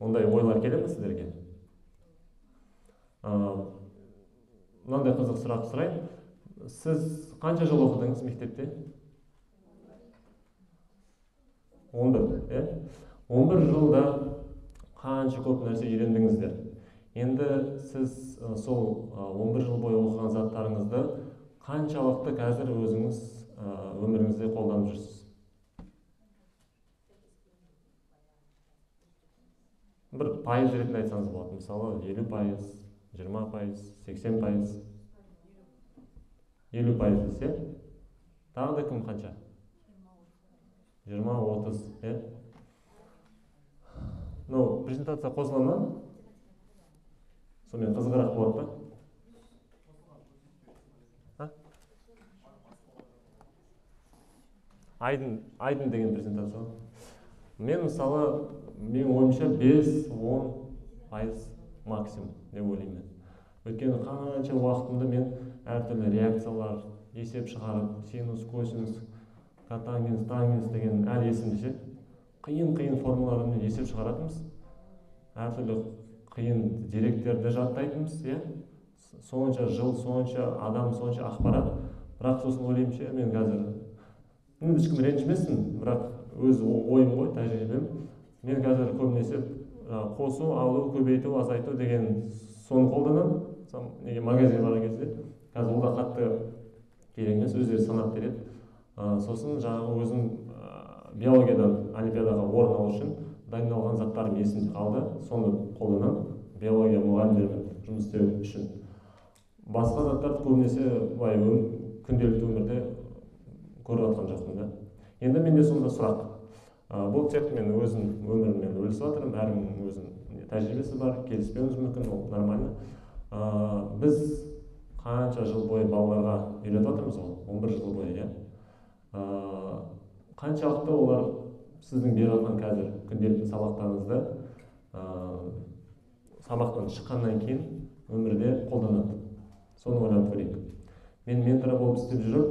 Ондай ойлар келе ме сіздерге? Мынандай қызық сұрақ сұрайын. Сіз қанша жыл оқыдыңыз мектепте? 11, иә? 11 жылда қанша көп нәрсе үйрендіңіздер. Енді сіз сол 11 жыл бойы оқыған заттарыңызды қаншалықты қазір өзіңіз өміріңізде қолданып жүрсіз? Бір пайыз ретінде айтсаңыз болады. Мысалы, 50%, 20%, 80%. 50% десе, тағы да кім қанша? 20-30, иә? Ну, презентация қосыла ма? Сонымен қызығырақ болады ба? Айдын деген презентация. Мен мысалы, менің ойымша 5-10% максимум деп ойлаймын. Өйткені қанша уақытымды мен әртүрлі реакциялар, есеп шығарып, синус, косинус, котангенс, тангенс деген әлі есімде ше. Қиын-қиын формулалармен есеп шығаратынбыз. Әртүрлі қиын деректерді жаттайтынбыз, иә? Сонша жыл, сонша адам, сонша ақпарат. Бірақ сосын ойлаймын ше, мен қазір ешкім ренжімесін, бірақ өз ойым ғой, тәжірибем. Мен қазір көбінесе қосу, алу, көбейту, азайту деген соны қолданамын. Неге магазинге барған кезде қазір ол да қатты керек емес, өздері санап береді. Сосын жаңағы өзім биологиядан олимпиадаға орын алу үшін дайындалған заттарым есімде қалды, соны қолданамын биология мұғалімдерімен жұмыс істеу үшін. Басқа заттарды көбінесе былай күнделікті өмірде көріп жатқан жоқпын да. Енді менде сонда сұрақ. Бұл тек мен өзім өміріммен бөлісіп жатырмын, әркімнің өзінің тәжірибесі бар, келіспеуіміз мүмкін, ол нормально. Біз қанша жыл бойы балаларға үйретіп жатырмыз ғой, 11 жыл бойы, иә? Қаншалықты олар сіздің беріп жатқан қазір күнделікті сабақтарыңызды сабақтан шыққаннан кейін өмірде қолданады? Соны ойланып көрейік. Мен ментор болып істеп жүріп,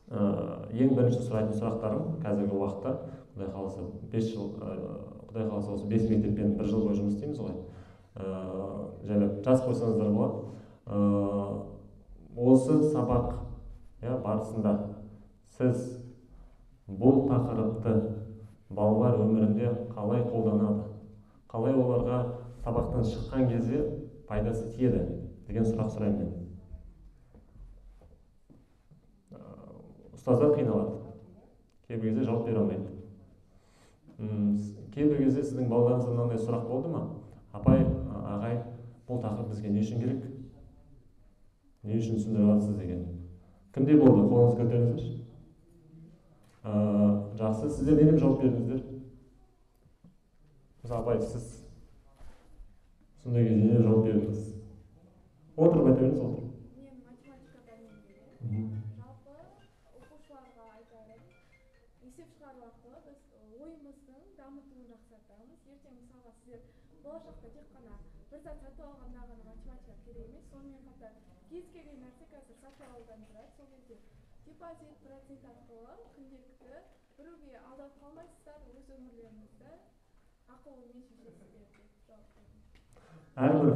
ең бірінші сұрайтын сұрақтарым қазіргі уақытта, Құдай қаласа 5 жыл, Құдай қаласа осы 5 мектеппен 1 жыл бойы жұмыс істейміз ғой. Жайлап жазып қойсаңыздар болады. Осы сабақ, иә, барысында сіз бұл тақырыпты балалар өмірінде қалай қолданады, қалай оларға сабақтан шыққан кезде пайдасы тиеді деген сұрақ сұраймын мен. Ұстаздар қиналады, кейбір кезде жауап бере алмайды. Кейбір кезде сіздің балаларыңызда мынандай сұрақ болды ма? Апай, ағай, бұл тақырып бізге не үшін керек? Не үшін түсіндіріп жатсыз деген. Кімде болды? Қолыңызды көтеріңіздерші. Жақсы, сіздер не деп жауап бердіңіздер? Мысалы, апай, сіз сондай кезде не деп жауап бердіңіз? Отырып айта беріңіз, отырып. Мен математика пәнінен жалпы оқушыларға айтарым, есеп шығару арқылы біз ойымыздың дамытуын жақсартамыз. Ертең мысалға сіздер болашақта тек қана бір зат сатып алғанда ғана математика керек емес, сонымен қатар кез келген нәрсе қазір сатып алудан тұрады. Сол кезде депозит, процент арқылы күнделікті біреуге алдап қалмайсыздар, өз өмірлеріңізді ақыл оймен шешесіздер деп жауап бердім. Әрбір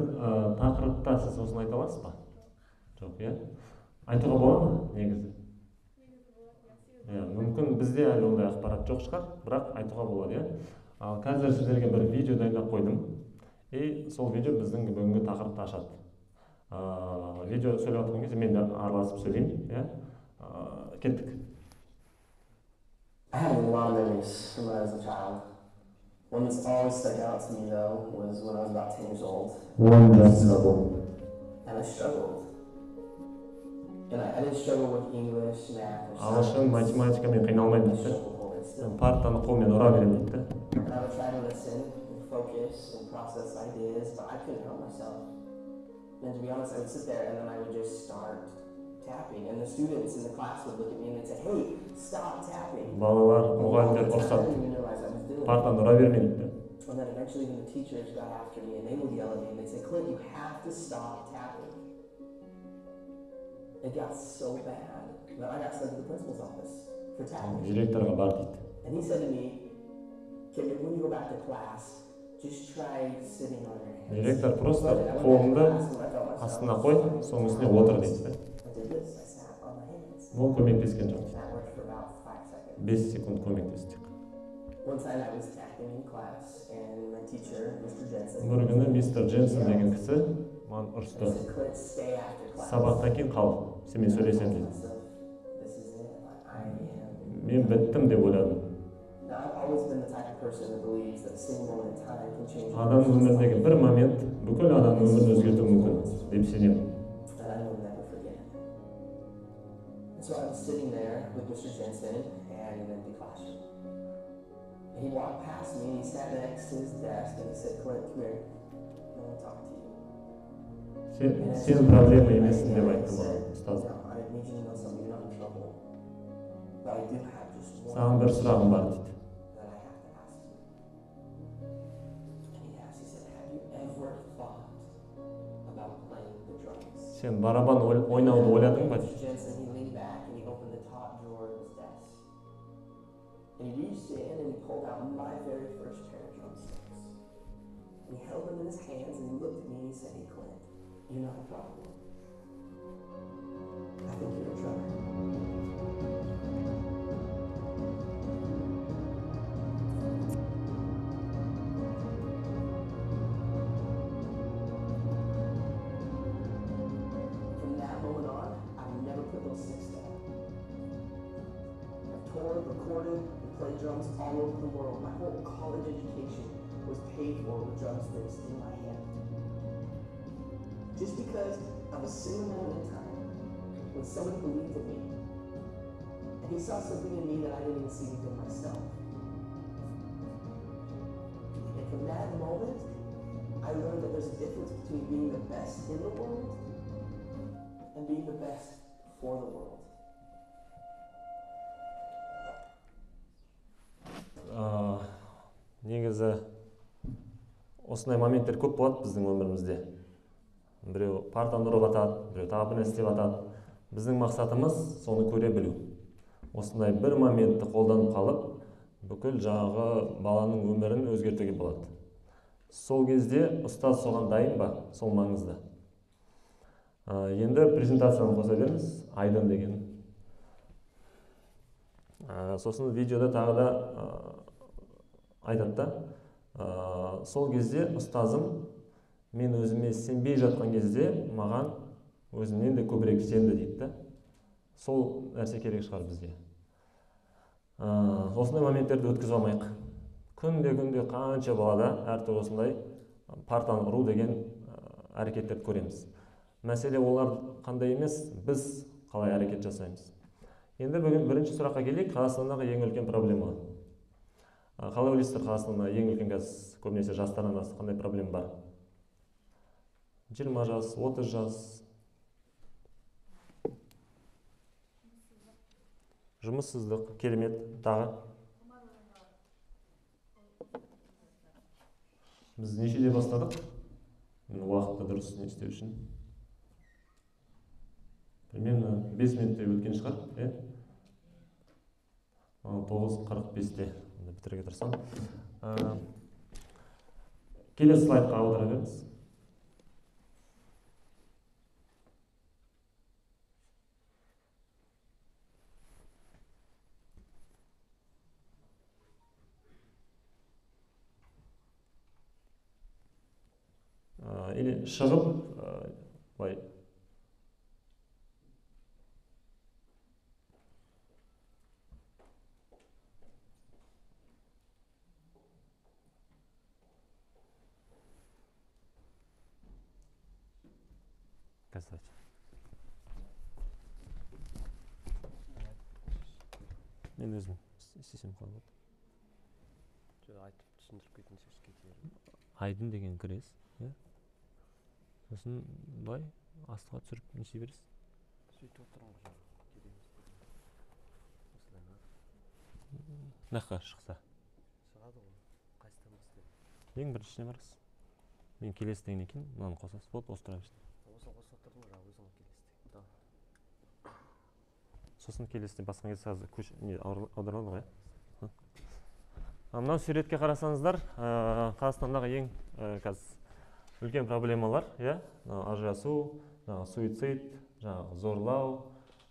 тақырыпта сіз осыны айта аласыз ба? Жоқ, иә? Айтуға бола ма негізі? Негізі болады, иә. Иә, мүмкін бізде әлі ондай ақпарат жоқ шығар, бірақ айтуға болады, иә? Ал қазір сіздерге бір видео дайындап қойдым. И сол видео біздің бүгінгі тақырыпты ашады. Видео сөйлеп жатқан кезде мен де араласып сөйлеймін, иә? Кеттік. I had a lot of memories from when I was a child. One that's always stuck out to me, though, was when I was about 10 years old. 10 жасында болдым. And I struggled. And I didn't struggle with English, math, or Ағылшын, science. математикамен қиналмаймын I дейді. struggled holding still. Партаны қолмен ұра беремін дейді. And I would try to listen and focus and process ideas, but I couldn't help myself. And to be honest, I would sit there and then I would just start tapping. And the students in the class would look at me and they'd say, "Hey, stop tapping." Балалар, And мұғалімдер all the time, I ұрсады. didn't even realize I was doing it. Партаны ұра берме дейді. And then eventually even the teachers got after me and they would yell at me and they'd say, "Clint, you have to stop tapping." It got so bad that I got sent to the principal's office for tapping. Директорға бар дейді. And he said to me, "Kevin, when you go back to class, Директор просто қолыңды астына қой, соның үстіне отыр дейді. Ол көмектескен жоқ дейді. 5 секунд көмектесті. Бір күні мистер Дженсен деген кісі маған ұрысты. Сабақтан кейін қал, сенімен сөйлесемін дейді. Мен біттім деп ойладым. Адам өміріндегі бір момент бүкіл адамның өмірін өзгертуі мүмкін деп сенемін. Сен проблема емессің деп айтты маған ұстазым. Саған бір сұрағым бар дейді. Сен барабан ойнауды ойладың ба дейді. Drums all over the world. My whole college education was paid for with drumsticks in my hand. Just because of a single moment in time when someone believed in me and he saw something in me that I didn't even see within myself. And from that moment, I learned that there's a difference between being the best in the world and being the best for the world. Негізі осындай моменттер көп болады біздің өмірімізде. Біреу партаны ұрып атады, біреу тағы бір нәрсе істеп атады. Біздің мақсатымыз соны көре білу. Осындай бір моментті қолданып қалып, бүкіл жаңағы баланың өмірін өзгертуге болады. Сол кезде ұстаз соған дайын ба? Сол маңызды. Енді презентацияны қоса беріңіз, Айдын деген. Сосын видеода тағы да айтады да, сол кезде ұстазым мен өзіме сенбей жатқан кезде маған өзімнен де көбірек сенді дейді да. Сол нәрсе керек шығар бізге. Осындай моменттерді өткізіп алмайық. Күнде-күнде қанша балада әртүрлі осындай партаны ұру деген әрекеттерді көреміз. Мәселе олар қандай емес, біз қалай әрекет жасаймыз. Енді бүгін бірінші сұраққа келейік. Қазақстандағы ең үлкен проблема. Қалай ойлайсыздар, Қазақстанда ең үлкен қазір көбінесе жастар арасында қандай проблема бар? 20 жас, 30 жас. Жұмыссыздық, керемет, тағы. Біз нешеде бастадық? Уақытты дұрыс не істеу үшін. Примерно 5 минуттай өткен шығар, 9:45-те бітіруге тырысамын. Келесі слайдқа аудара беріңіз. Или шығып, былай. Мен өзім істесем қалай болады? Жоқ, айтып түсіндіріп кетіңізші, кете беремін. Айдын деген кіресіз, иә? Сосын былай астыға түсіріп не істей бересіз? Сөйтіп отырмын ғой, керек емес. Осылай ма? Мына шықса. Шығады ғой. Қайсыдан бастаймын? Ең біріншісіне барасыз. Мен келесі дегеннен кейін мынаны қосасыз. Болды, осы тұра берсін. Осыны қосып тұрдым ғой, өзің келесі деген. Сосын келесіне басқан кезде сразу көш не аударылады ғой, иә? Мынау суретке қарасаңыздар, Қазақстандағы ең қазір үлкен проблемалар, иә, ажырасу, жаңағы суицид, жаңағы зорлау,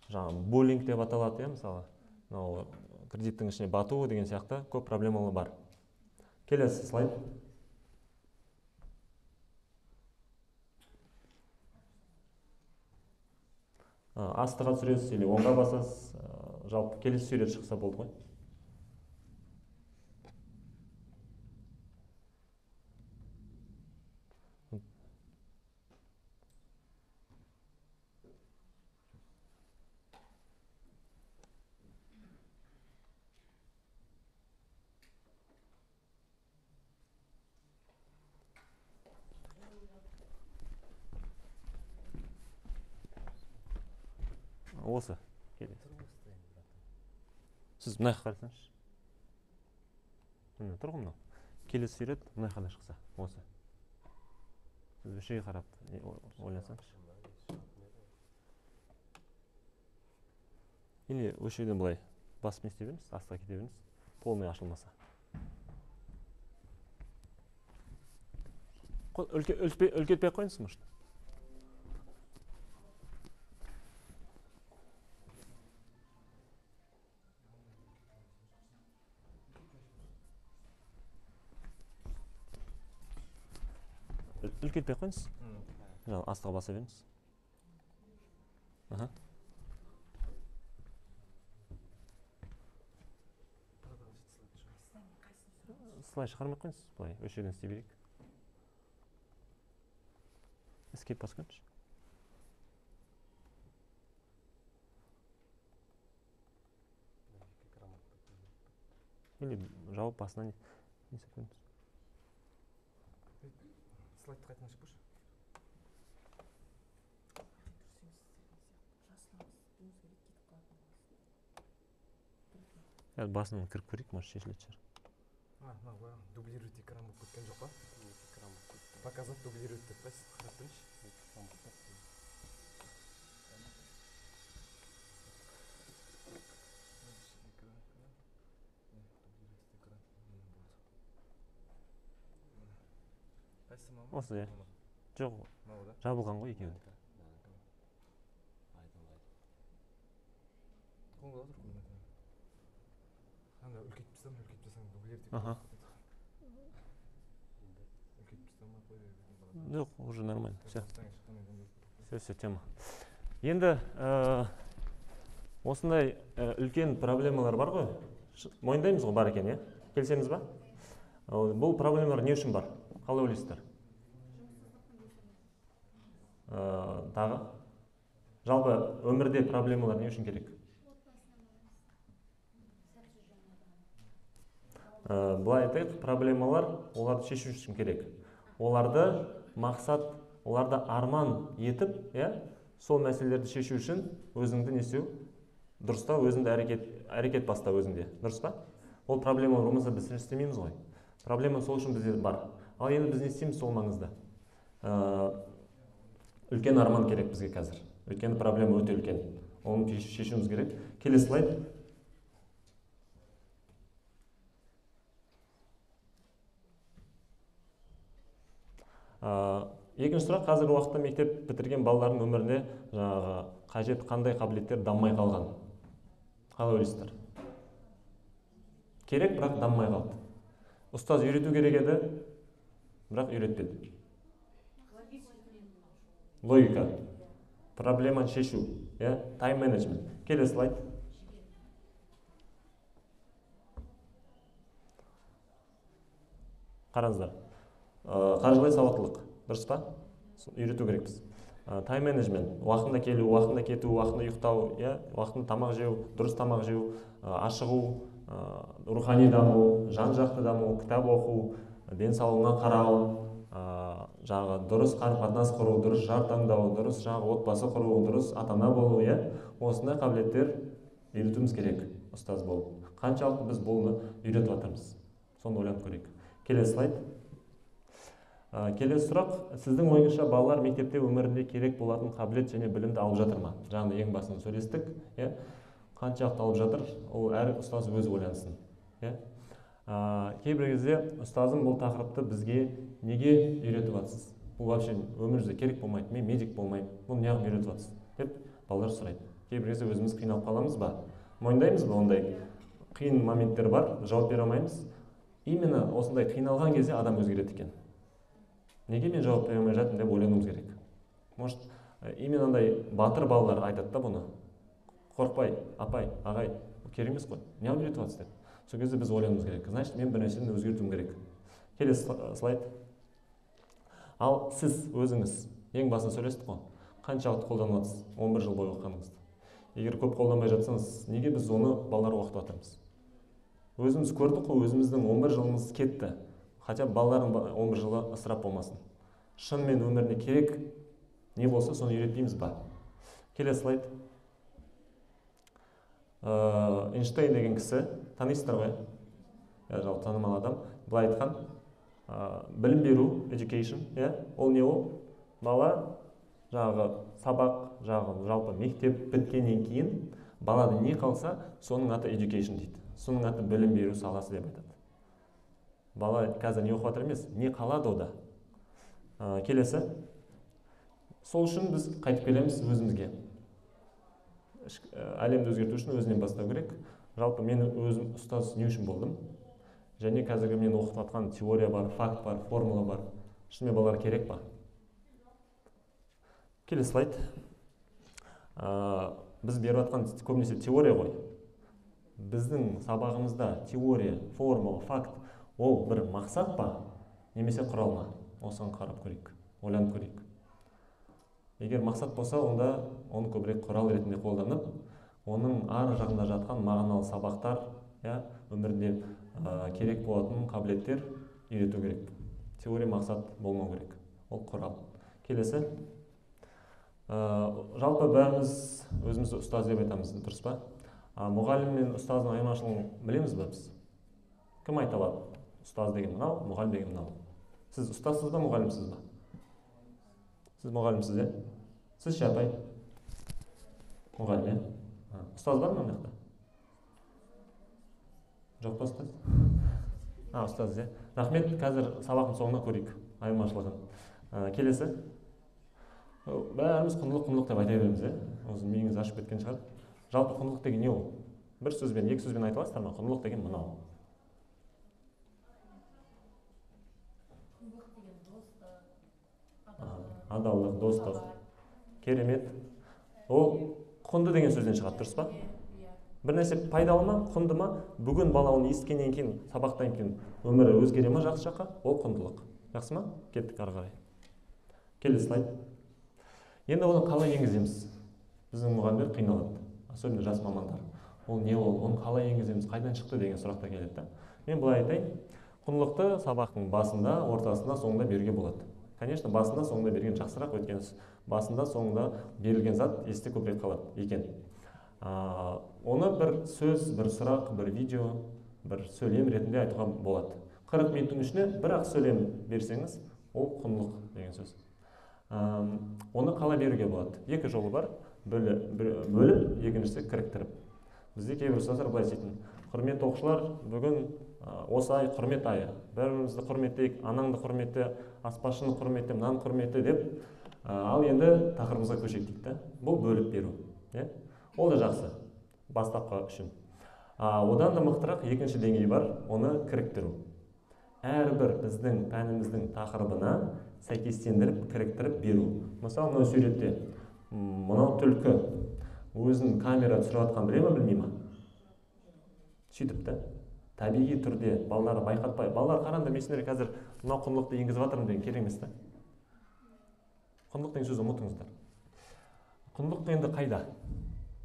жаңағы буллинг деп аталады, иә, мысалы, мынау кредиттің ішіне бату деген сияқты көп проблемалар бар. Келесі слайд. Астыға түсіресіз или оңға басасыз, жалпы келесі сурет шықса болды ғой. Осы келесі. Сіз мына жаққа қарасаңызшы. Міне тұр ғой мынау. Келесі сурет мына жаққа шықса, осы. Сіз бір жерге қарап ойлансаңызшы. Или осы жерден былай басып не істей беріңіз, астыға кете беріңіз, полный ашылмаса. Үлкейтпей ақ қойыңыз, может. Үлкейтпей қойыңыз. Астыға баса беріңіз. Слайд шығармай қойыңыз. Былай, осы жерден істей берейік. Escape басып қойыңызшы. Или жауап басынан не істеп қойыңыз. Слайдты қайтадан ашып көрші. Басынан кіріп көрейік, может шешілетін шығар. Мынау дублировать экран болып кеткен жоқ па? Показать дублировать деп па? Қарап көрейінші. Осы, иә. Жоқ, жабылған ғой екеуі. Жоқ, уже нормально. Все. Все, тема. Енді осындай үлкен проблемалар бар ғой. Мойындаймыз ғой бар екен, иә? Келісеміз ба? Бұл проблемалар не үшін бар? Қалай ойлайсыздар? Тағы? Жалпы өмірде проблемалар не үшін керек? Былай айтайық, проблемалар оларды шешу үшін керек. Оларды мақсат, оларды арман етіп, иә, сол мәселелерді шешу үшін өзіңді не істеу? Дұрыстау, өзіңді әрекет бастау өзіңде. Дұрыс па? Ол проблемалар болмаса біз істемейміз ғой. Проблема сол үшін бізде бар. Ал енді біз не істейміз, сол маңызды. Үлкен арман керек бізге қазір. Өйткені проблема өте үлкен. Оны шешуіміз керек. Келесі слайд. Екінші сұрақ, қазіргі уақытта мектеп бітірген балалардың өміріне жаңағы қажет қандай қабілеттер дамымай қалған? Қалай ойлайсыздар? Керек, бірақ дамымай қалды. Ұстаз үйрету керек еді, бірақ үйретпеді. Логика. Проблеманы шешу. Тайм-менеджмент. Келесі слайд. Қараңыздар. Қаржылай сауаттылық. Дұрыс па? Үйрету керекпіз. Тайм-менеджмент. Уақытында келу, уақытында кету, уақытында ұйықтау, уақытында тамақ жеу, дұрыс тамақ жеу, ашығу, рухани даму, жан-жақты даму, кітап оқу, денсаулығына қарау, жаңағы дұрыс қарым-қатынас құру, дұрыс жар таңдау, дұрыс жаңағы отбасы құру, дұрыс ата-ана болу, осындай қабілеттер үйретуіміз керек ұстаз болып. Қаншалықты біз бұны үйретіп жатырмыз? Соны ойланып көрейік. Келесі слайд. Келесі сұрақ, сіздің ойыңызша балалар мектепте өмірінде керек болатын қабілет және білімді алып жатыр ма? Жаңа ең басында сөйлестік, қаншалықты алып жатыр, ол әр ұстаз өзі ойлансын. Кейбір кезде ұстазым бұл тақырыпты бізге неге үйретіп жатсыз? Бұл вообще өмірімізде керек болмайды, мен медик болмаймын, бұны неғып үйретіп жатсыз деп балалар сұрайды. Кейбір кезде өзіміз қиналып қаламыз ба? Мойындаймыз ба, ондай қиын моменттер бар, жауап бере алмаймыз. Именно осындай қиналған кезде адам өзгереді екен. Неге мен жауап бере алмай жатырмын деп ойлануымыз керек. Может, именно андай батыр балалар айтады да бұны. Қорықпай, апай, ағай, керек емес қой, неғып үйретіп жатсыз деп. Сол кезде біз ойлануымыз керек. Значит, мен бір нәрсені өзгертуім керек. Келесі слайд. Ал сіз өзіңіз ең басында сөйлестік қой. Қаншалықты қолданып жатсыз 11 жыл бойы оқығаныңызды? Егер көп қолданбай жатсаңыз, неге біз оны балаларға оқытып жатырмыз? Өзіміз көрдік қой, өзіміздің 11 жылымыз кетті. Хотя балалардың 11 жылы ысырап болмасын. Шынымен өміріне керек не болса, соны үйретпейміз ба? Келесі слайд. Эйнштейн деген кісі, танисыздар ғой, жалпы танымал адам, былай айтқан, білім беру, education, ол не ол? Бала жағы сабақ, жағы жалпы мектеп біткеннен кейін балада не қалса, соның аты education дейді. Соның аты білім беру саласы деп айтады. Бала қазір не оқып жатыр емес, не қалады ода. Келесі. Сол үшін біз қайтып келеміз өзімізге. Әлемді өзгерту үшін өзінен бастау керек. Жалпы мен өзім ұстаз не үшін болдым? Және қазіргі мен оқытып жатқан теория бар, факт бар, формула бар. Шынымен балалар керек па? Келесі слайд. Біз беріп жатқан көбінесе теория ғой. Біздің сабағымызда теория, формула, факт ол бір мақсат па, немесе құрал ма? Осыған қарап көрейік, ойланып көрейік. Егер мақсат болса, онда оны көбірек құрал ретінде қолданып, оның ар жағында жатқан мағыналы сабақтар, өмірінде керек болатын қабілеттер үйрету керек. Теория мақсат болмау керек, ол құрал. Келесі. Жалпы бәріміз өзімізді ұстаз деп айтамыз, дұрыс па? Мұғалім мен ұстаздың айырмашылығын білеміз бе біз? Кім айта алады? Ұстаз деген мынау, мұғалім деген мынау. Сіз ұстазсыз ба, мұғалімсіз ба? Сіз мұғалімсіз, е? Сіз ше, апай? Мұғалім, е? Ұстаз бар ма мына жақта? Жоқ па ұстаз? Ұстаз, е? Рахмет, қазір сабақтың соңына көрейік айырмашылығын. Келесі. Бәріміз құндылық, құндылық деп айта береміз, е? Осы миыңыз ашып кеткен шығар. Жалпы құндылық деген не ол? Бір сөзбен, екі сөзбен айта аласыздар ма? Құндылық деген мынау. Құндылық деген достық, адалдық, достық. Керемет. Ол құнды деген сөзден шығады, дұрыс па? Бір нәрсе пайдалы ма, құнды ма? Бүгін бала оны естігеннен кейін, сабақтан кейін өмірі өзгере ма жақсы жаққа? Ол құндылық. Жақсы ма? Кеттік ары қарай. Келесі слайд. Енді оны қалай енгіземіз? Біздің мұғалімдер қиналады, особенно жас мамандар. Ол не ол, оны қалай енгіземіз, қайдан шықты деген сұрақтар келеді да. Мен былай айтайын, құндылықты сабақтың басында, ортасында, соңында беруге болады. Конечно, басында, соңында берген жақсырақ, өйткені басында, соңында берілген зат есте көбірек қалады екен. Оны бір сөз, бір сұрақ, бір видео, бір сөйлем ретінде айтуға болады. 40 минуттың ішіне бір-ақ сөйлем берсеңіз, ол құндылық деген сөз. Оны қалай беруге болады? Екі жолы бар. Бөліп, екіншісі кіріктіріп. Бізде кейбір ұстаздар былай істейтін. Құрметті оқушылар, бүгін осы ай құрмет айы. Бір-бірімізді құрметтейік, анаңды құрметте, аспазшыны құрметте, мынаны құрметте деп. Ал енді тақырыбымызға көшейік дейді да. Бұл бөліп беру. Ол да жақсы, бастапқы үшін. Одан да мықтырақ екінші деңгей бар, оны кіріктіру. Әрбір біздің пәніміздің тақырыбына сәйкестендіріп, кіріктіріп беру. Мысалы, мынау суретте мынау түлкі өзін камера түсіріп жатқан біле ма, білмей ма? Сөйтіп та, табиғи түрде балалары байқатпай, балалар қараңдар, мен сендерге қазір мынау құндылықты енгізіп жатырмын деген керек емес та. Құндылық деген сөзді ұмытыңыздар. Құндылық енді қайда?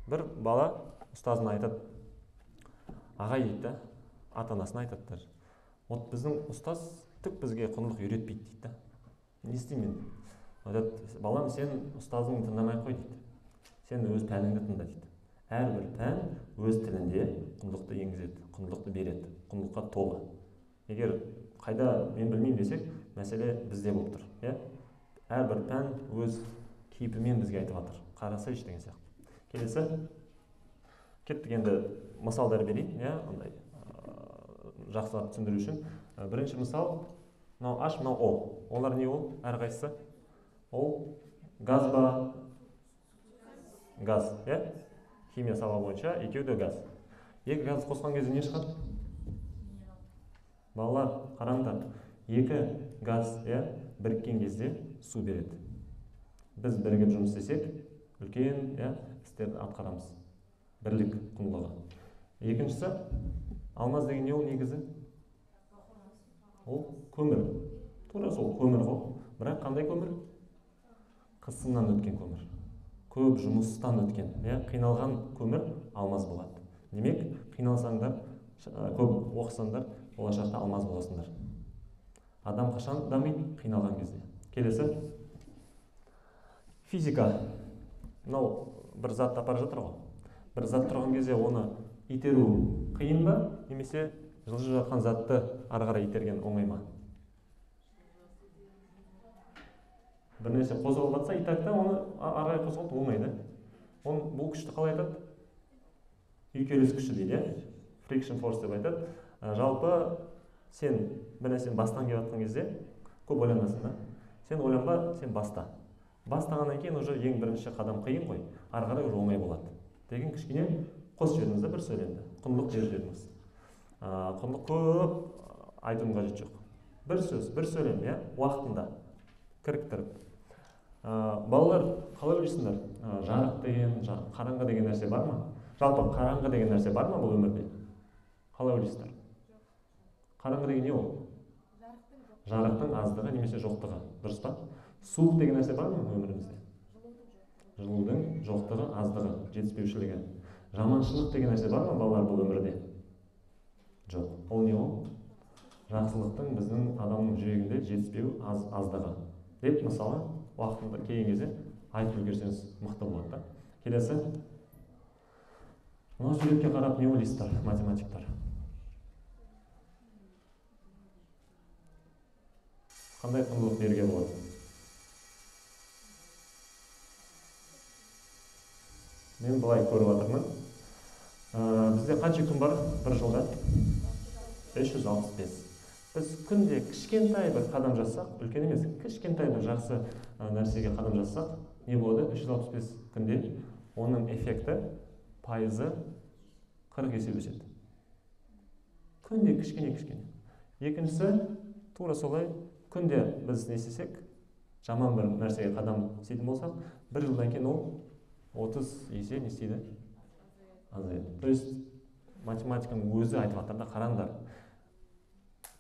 Бір бала ұстазына айтады, ағай дейді да, ата-анасына айтады даже. Вот біздің ұстаз түк бізге құндылық үйретпейді дейді да. Не істеймін мен? Айтады, балам, сен ұстазыңды тыңдамай қой дейді. Сен өз пәніңді тыңда дейді. Әрбір пән өз тілінде құндылықты енгізеді, құндылықты береді, құндылыққа толы. Егер қайда мен білмеймін десек, мәселе бізде болып тұр. Иә? Әрбір пән өз кейпімен бізге айтып жатыр. Қарасайшы деген сияқты. Келесі. Кеттік енді мысалдар берейін, иә, андай жақсылап түсіндіру үшін. Бірінші мысал, мынау H, мынау О. Олар не ол? Әрқайсысы? Ол газ ба? Газ, иә? Химия сабағы бойынша екеуі де газ. Екі газ қосқан кезде не шығады? Балалар, қараңдар. Екі газ, иә, біріккен кезде су береді. Біз бірігіп жұмыс істесек, үлкен, иә, істерді атқарамыз. Бірлік құндылығы. Екіншісі, алмаз деген не ол негізі? Ол көмір. Тура сол көмір ғой. Бірақ қандай көмір? Қысымнан өткен көмір. Көп жұмыстан өткен, иә, қиналған көмір алмаз болады. Демек, қиналсаңдар, көп оқысаңдар, болашақта алмаз боласыңдар. Адам қашан дамиды? Қиналған кезде. Келесі. Физика. Мынау бір затты апарып жатыр ғой. Бір зат тұрған кезде оны итеру қиын ба, немесе жылжып жатқан затты ары қарай итерген оңай ма? Бір нәрсе қозғалып жатса, итакта оны ары қарай қозғалту оңай да. Оны бұл күшті қалай айтады? Үйкеліс күші дейді, иә? Friction force деп айтады. Жалпы сен бір нәрсені бастан келіп жатқан кезде көп ойланасың да. Сен ойланба, сен баста. Бастағаннан кейін уже ең бірінші қадам қиын ғой, ары қарай уже оңай болады. Деген кішкене қосып жібердіңіз да бір сөйлемді. Құндылық беріп жібердіңіз. Құндылық көп айтудың қажеті жоқ. Бір сөз, бір сөйлем, иә, уақытында кіріктіріп. Балалар, қалай ойлайсыңдар? Жарық деген, қараңғы деген нәрсе бар ма? Жалпы қараңғы деген нәрсе бар ма бұл өмірде? Қалай ойлайсыздар? Қараңғы деген не ол? Жарықтың аздығы немесе жоқтығы, дұрыс па? Суық деген нәрсе бар ма өмірімізде? Жылудың жоқтығы, аздығы, жетіспеушілігі. Жаманшылық деген нәрсе бар ма балалар бұл өмірде? Жоқ. Ол не ол? Жақсылықтың біздің адамның жүрегінде жетіспеу, аздығы. Деп мысалы уақытында келген кезде айтып үлгерсеңіз мықты болады да. Келесі. Мынау суретке қарап не ойлайсыздар, математиктар? Қандай құндылық беруге болады? Мен былай көріп жатырмын. Бізде қанша күн бар бір жылда? 365. Біз күнде кішкентай бір қадам жасасақ, үлкен емес, кішкентай бір жақсы нәрсеге қадам жасасақ, не болады? 365 күнде оның эффекті пайызы 40 есе өседі. Күнде кішкене-кішкене. Екіншісі, тура солай, күнде біз не істесек, жаман бір нәрсеге қадам істейтін болсақ, бір жылдан кейін ол 30 есе не істейді? Азаяды. То есть математиканың өзі айтып жатыр да, қараңдар.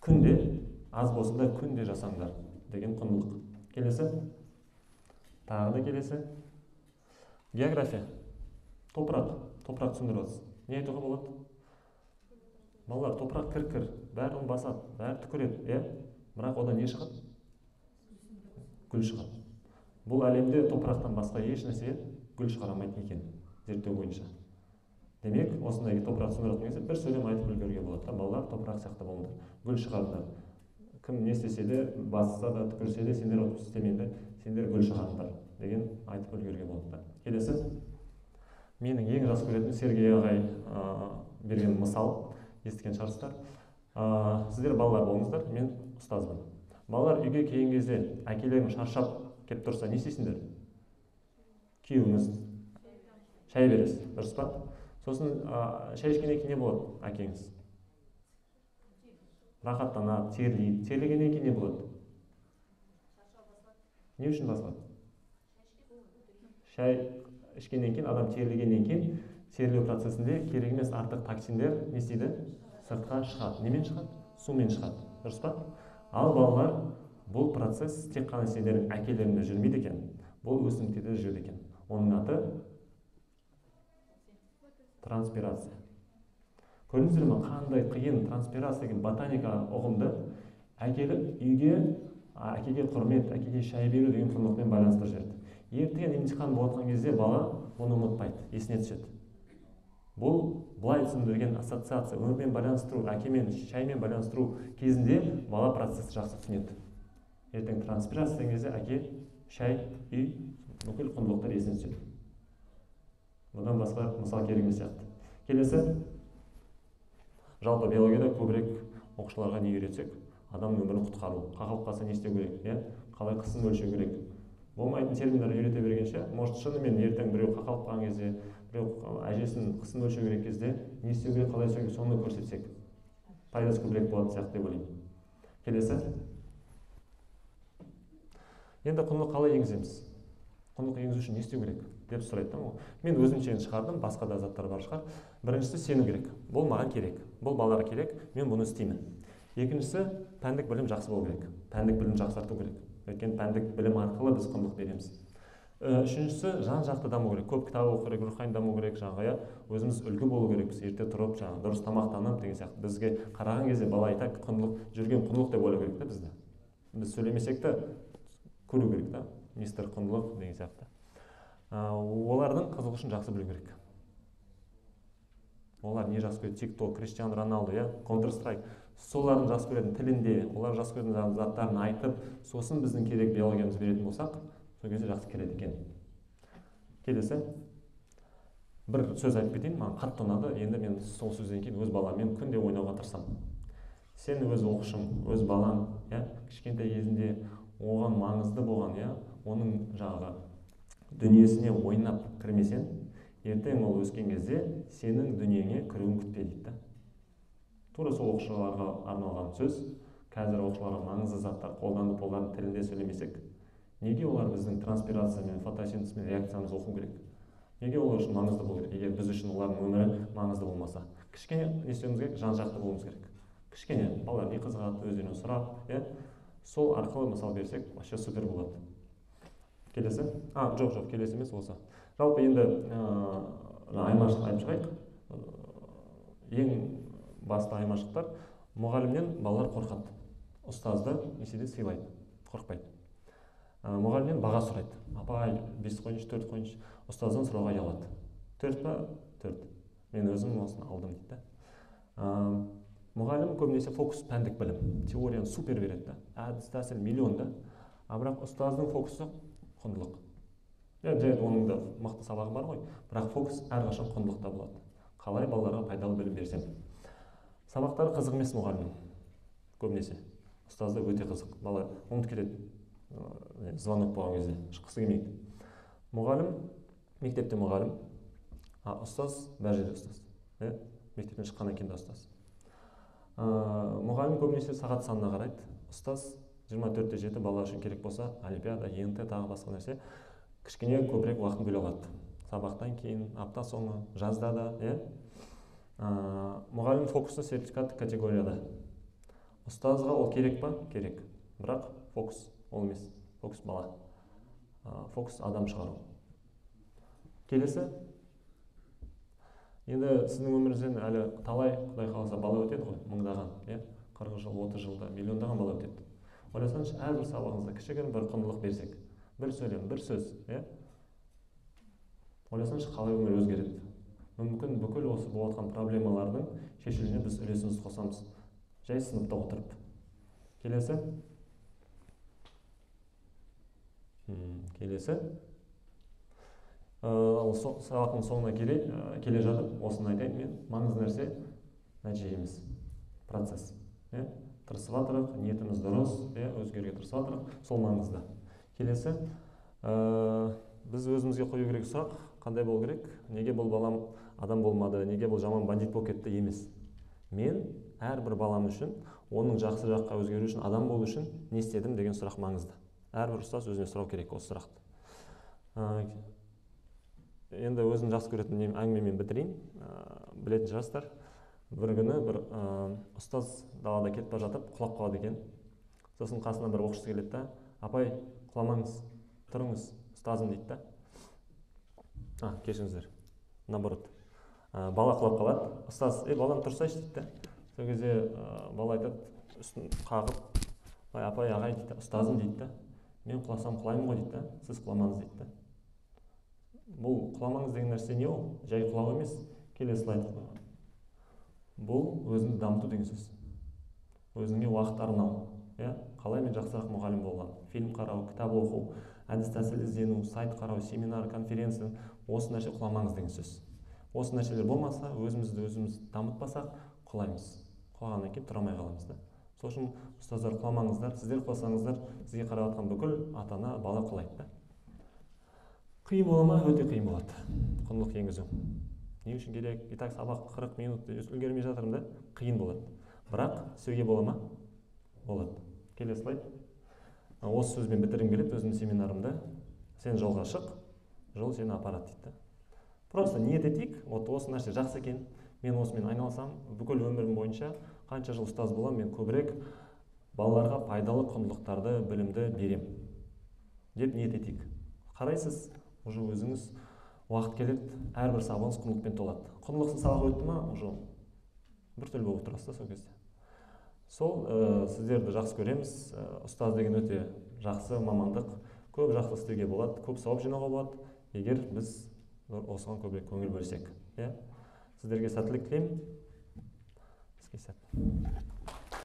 Күнде аз болса да күнде жасаңдар деген құндылық. Келесі. Тағы да келесі. География. Топырақ. Топырақ түсіндіріп жатсыз. Не айтуға болады? Балалар, топырақ кір-кір, бәрі оны басады, бәрі түкіреді, иә? Бірақ одан не шығады? Гүл шығады. Бұл әлемде топырақтан басқа еш нәрсе гүл шығарамайды екен, зерттеу бойынша. Демек, осындай топырақ түсіндіретін кезде бір сөйлем айтып үлгеруге болады да, балалар топырақ сияқты болыңдар, гүл шығарыңдар. Кім не істесе де, басса да, түкірсе де, сендер өтіп істемеңдер, сендер гүл шығарыңдар деген айтып үлгеруге болады да. Келесі. Менің ең жақсы көретін Сергей ағай берген мысал, естіген шығарсыздар. Сіздер балалар болыңыздар, мен ұстазбын. Балалар үйге келген кезде әкелерің шаршап келіп тұрса, не істейсіңдер? Күйеуіңіз шай бересіз, дұрыс па? Сосын шай ішкеннен кейін не болады әкеңіз? Рахаттанады, терлейді. Терлегеннен кейін не болады? Не үшін басылады? Шай ішкеннен кейін, адам терлегеннен кейін, терлеу процесінде керек емес артық токсиндер не істейді? Сыртқа шығады. Немен шығады? Сумен шығады. Дұрыс па? Ал балалар, бұл процесс тек қана сендердің әкелеріңде жүрмейді екен. Бұл өсімдіктерде жүреді екен. Оның аты транспирация. Көрдіңіздер ме, қандай қиын транспирация деген ботаника ұғымды әкеліп үйге, әкеге құрмет, әкеге шай беру деген құндылықпен байланыстырып жіберді. Ертең емтихан болған кезде бала оны ұмытпайды, есіне түседі. Бұл былай түсіндірген ассоциация, өмірмен байланыстыру, әкемен, шаймен байланыстыру кезінде бала процесті жақсы түсінеді. Ертең транспирация деген кезде әке, шай, үй, бүкіл құндылықтар есіне түседі. Бұдан басқа мысал керек емес сияқты. Келесі. Жалпы биологияда көбірек Оқушыларға не үйретсек? Адамның өмірін құтқару, қақалып қалса не істеу керек, иә? Қалай қысым өлшеу керек. Болмайтын терминдер үйрете бергенше, может, шынымен ертең біреу қақалып қалған кезде, біреу әжесін қысым өлшеу керек кезде не істеу керек, қалай істеу керек, соны көрсетсек пайдасы көбірек болатын сияқты деп ойлаймын. Келесі. Енді құндылық қалай енгіземіз? Құндылық енгізу үшін не істеу керек деп сұрайды да. Мен өзімше шығардым, басқа да заттар бар шығар. Біріншісі, сену керек. Бұл маған керек, бұл балаларға керек, мен бұны істеймін. Екіншісі, пәндік білім жақсы болу керек. Пәндік білім жақсарту керек. Өйткені пәндік білім арқылы біз құндылық береміз. Үшіншісі, жан-жақты даму керек. Көп кітап оқу керек, рухани даму керек, жаңағы, өзіміз үлгі болу керекпіз. Ерте тұрып, жаңағы дұрыс тамақтанып деген сияқты. Бізге қараған кезде бала и так құндылық, жүрген құндылық деп ойлау керек та бізді. Біз сөйлемесек те көру керек та, мистер құндылық деген сияқты. Олардың қызығушын жақсы білу керек. Олар не жақсы көреді? TikTok, Криштиану Роналду, иә, Counter Strike. Солардың жақсы көретін тілінде, олар жақсы көретін заттарын айтып, сосын біздің керек биологиямызды беретін болсақ, сол кезде жақсы келеді екен. Келесі. Бір сөз айтып кетейін, маған қатты ұнады. Енді мен сол сөзден кейін өз баламмен күнде ойнауға тырысамын. Сен өз оқушың, өз балаң, иә, кішкентай кезінде оған маңызды болған, иә, оның жаңағы дүниесіне ойнап кірмесең, ертең ол өскен кезде сенің дүниеңе кіруін күтпе дейді да. Тура сол оқушыларға арналған сөз. Қазір оқушыларға маңызды заттар қолданып, олардың тілінде сөйлемесек, неге олар біздің транспирациямен, фотосинтезмен реакциямызды оқу керек? Неге олар үшін маңызды болу керек? Егер біз үшін олардың өмірі маңызды болмаса, кішкене не істеуіміз керек? Жан-жақты болуымыз керек. Кішкене балалар не қызығады, өздерінен сұрап, иә, сол арқылы мысал берсек, вообще супер болады. Келесі. Жоқ, келесі емес, осы. Жалпы енді айырмашылық айтып шығайық. Ең басты айырмашылықтар: мұғалімнен балалар қорқады, ұстазды несе сыйлайды, қорықпайды. Мұғалімнен баға сұрайды. Апай, 5 қойыңызшы, 4 қойыңызшы. Ұстаздан сұрауға ұялады. 4 па? 4. Мен өзім осыны алдым дейді. Мұғалім көбінесе фокус пәндік білім, теорияны супер береді да. Әдіс, тәсіл миллион да. А бірақ ұстаздың фокусы құндылық. Жарайды, оның да мықты сабағы бар ғой, бірақ фокус әрқашан құндылықта болады. Қалай балаларға пайдалы білім берсем. Сабақтары қызық емес мұғалімнің көбінесе. Ұстазда өте қызық. Бала ұмытып кетеді. Звонок болған кезде шыққысы келмейді. Мұғалім мектепте мұғалім, а ұстаз бәр жерде ұстаз. Мектептен шыққаннан кейін де ұстаз. Мұғалім көбінесе сағат санына қарайды. Ұстаз 24/7 бала үшін керек болса, олимпиада, ЕНТ, тағы басқа нәрсе, кішкене көбірек уақытын бөле алады. Сабақтан кейін, апта соңы, жазда да, иә. Мұғалім фокусы сертификат категорияда. Ұстазға ол керек па? Керек. Бірақ фокус ол емес. Фокус бала. Фокус адам шығару. Келесі. Енді сіздің өміріңізден әлі талай, Құдай қаласа, бала өтеді ғой, мыңдаған, иә? 40 жыл, 30 жылда миллиондаған бала өтеді. Ойласаңызшы, әрбір сабағыңызда кішігірім бір құндылық берсек, бір сөйлем, бір сөз, иә? Ойласаңызшы, қалай өмір өзгереді. Мүмкін бүкіл осы болып жатқан проблемалардың шешілуіне біз үлесімізді қосамыз. Жай сыныпта отырып. Келесі. Келесі. Сабақтың соңына келе жатып, осыны айтайын мен. Маңызды нәрсе нәтиже емес, процесс. Тырысып жатырық, ниетіміз дұрыс, өзгеруге тырысып жатырық, сол маңызды. Келесі, біз өзімізге қою керек сұрақ, қандай болу керек? Неге бұл балам адам болмады, неге бұл жаман бандит болып кетті емес. Мен әрбір балам үшін, оның жақсы жаққа өзгеру үшін, адам болу үшін не істедім деген сұрақ маңызды. Әрбір ұстаз өзіне сұрау керек осы сұрақты. Енді өзім жақсы көретін әңгімемен бітірейін. Білетін шығарсыздар. Бір күні бір ұстаз далада кетіп бара жатып құлап қалады екен. Сосын қасына бір оқушысы келеді да, апай, құламаңыз, тұрыңыз, ұстазым дейді да. Кешіріңіздер, наоборот. Бала құлап қалады, ұстаз, балам тұрсайшы дейді да. Сол кезде бала айтады, үстін қағып, апай, ағай дейді, ұстазым дейді да. Мен құласам құлаймын ғой дейді да, сіз құламаңыз дейді да. Бұл құламаңыз деген нәрсе не ол? Жай құлау емес, келесі слайд. Бұл өзіңді дамыту деген сөз. Өзіңе уақыт арнау. Қалай мен жақсырақ мұғалім болған? Фильм қарау, кітап оқу, әдіс тәсіл іздену, сайт қарау, семинар, конференция, осы нәрсе құламаңыз деген сөз. Осы нәрселер болмаса, өзімізді өзіміз дамытпасақ, құлаймыз. Құлағаннан кейін тұра алмай қаламыз да. Сол үшін, ұстаздар, құламаңыздар. Сіздер құласаңыздар, сізге қарап жатқан бүкіл ата-ана, бала құлайды да. Қиын бола ма? Өте қиын болады құндылық енгізу. Не үшін керек? И так сабақ 40 минут, үлгермей жатырмын да. Қиын болады, бірақ істеуге бола ма? Болады. Келесі слайд. Осы сөзбен бітіргім келеді өзімнің семинарымды: «Сен жолға шық, жол сені апарады», — дейді да. Просто ниет етейік: вот осы нәрсе жақсы екен, мен осымен айналысамын бүкіл өмірім бойынша, қанша жыл ұстаз боламын, мен көбірек балаларға пайдалы құндылықтарды, білімді беремін деп ниет етейік. Қарайсыз, уже өзіңіз уақыт келеді, әрбір сабағыңыз құндылықпен толады. Құндылықсыз сабақ өтті ма, уже біртүрлі болып тұрасыз да сол кезде. Сол, сіздерді жақсы көреміз. Ұстаз деген өте жақсы мамандық, көп жақсы істеуге болады, көп сауап жинауға болады, егер біз осыған көбірек көңіл бөлсек, иә. Сіздерге сәттілік тілеймін. Іске сәт!